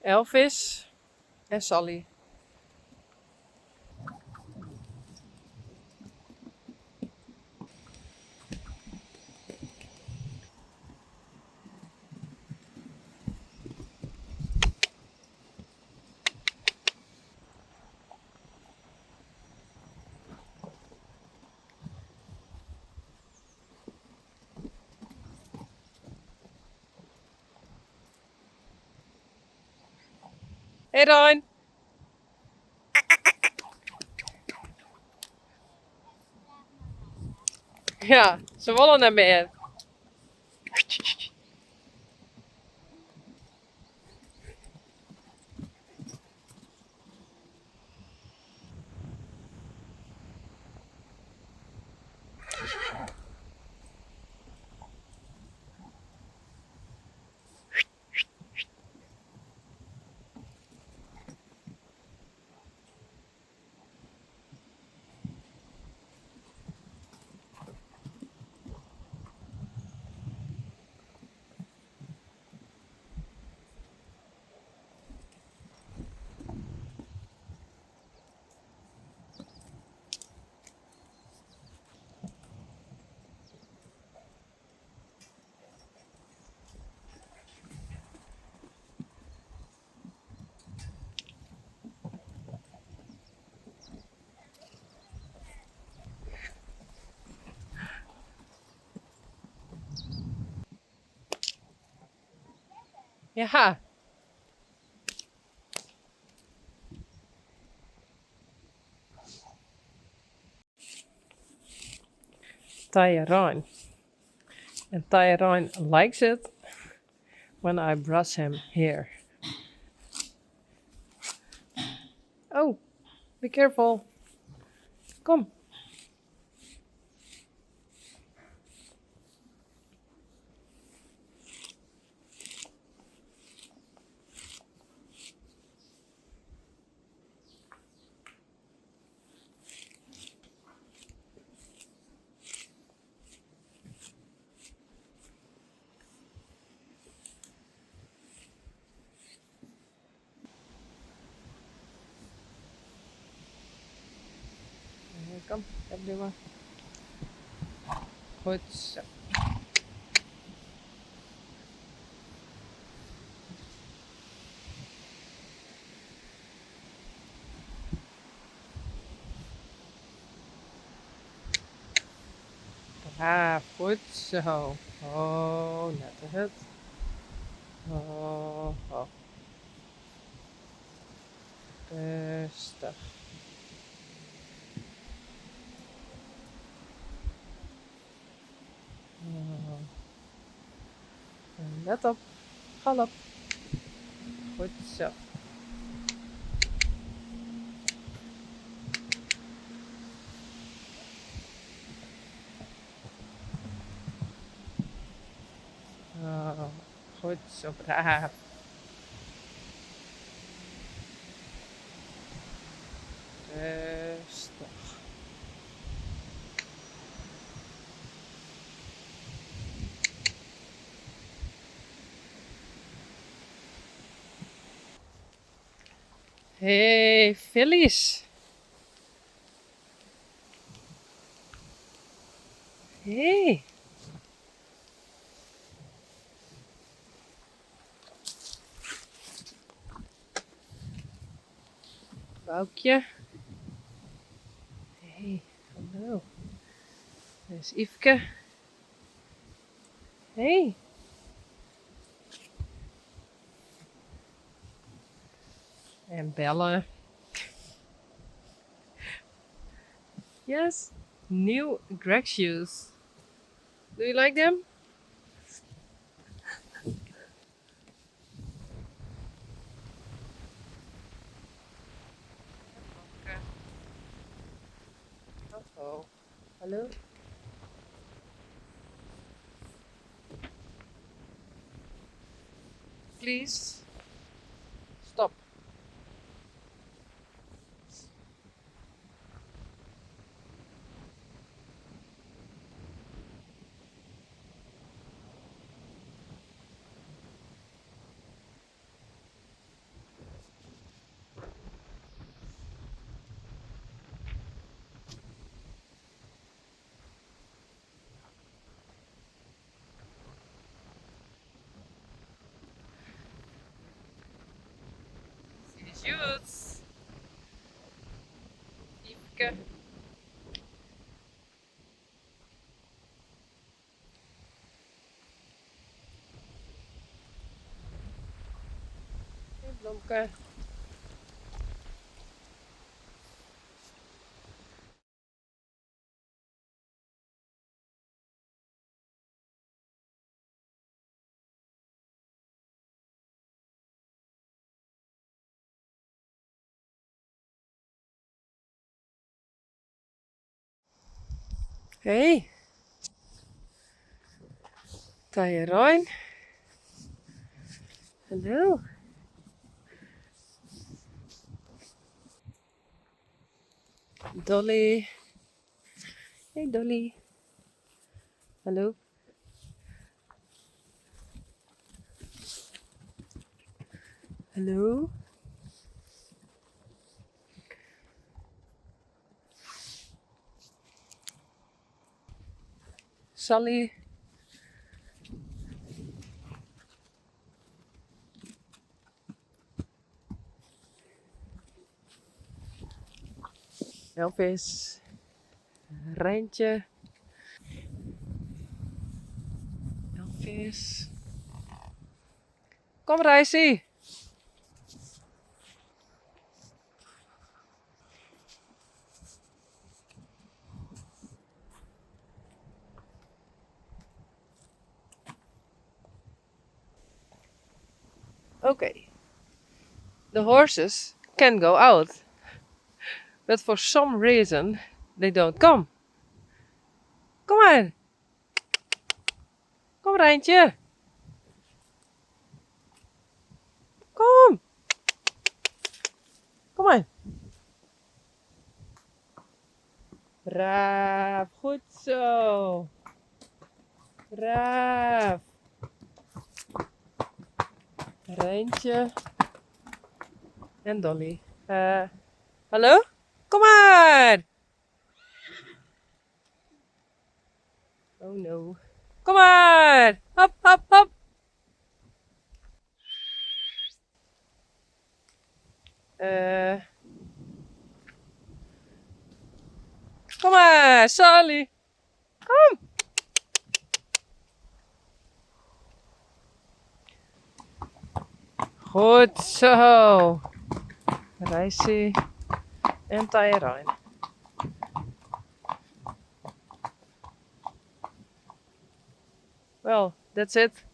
Elvis en Sally. Hey Rein. Ja, se wolle net mear. Ja. Tyrone. And Tyrone likes it when I brush him here. Oh, be careful. Kom. Kom, opduwen. Goed zo. Braaf, goed zo. Oh, nette hut. Oh, oh. Rustig. Oh. En let op. Galop. Goed zo. Oh, goed zo, braaf. Rustig. Hey, Phyllis. Hey. Boukje. Hey, hallo. Daar is Yfke. Hey. En bellen. Yes, new Greg shoes. Do you like them? Oh, hallo. Please stop. Tjus. Yfke. Hey Blomke. Hey. Tije Rein. Hallo. Dolly. Hey Dolly. Hallo. Hallo. Sally. Elvis. Reintje. Elvis. Kom Reisie. Okay. The horses can go out, but for some reason they don't come. Kom maar. Kom Reintje. Kom. Kom maar. Braaf, goed zo. Braaf. Reintje. En Dolly. Hallo? Kom maar! Oh no. Kom maar! Hop, hop, hop! Kom maar, Sally! Kom! Goed zo! Reisie en Tije. Well, that's it.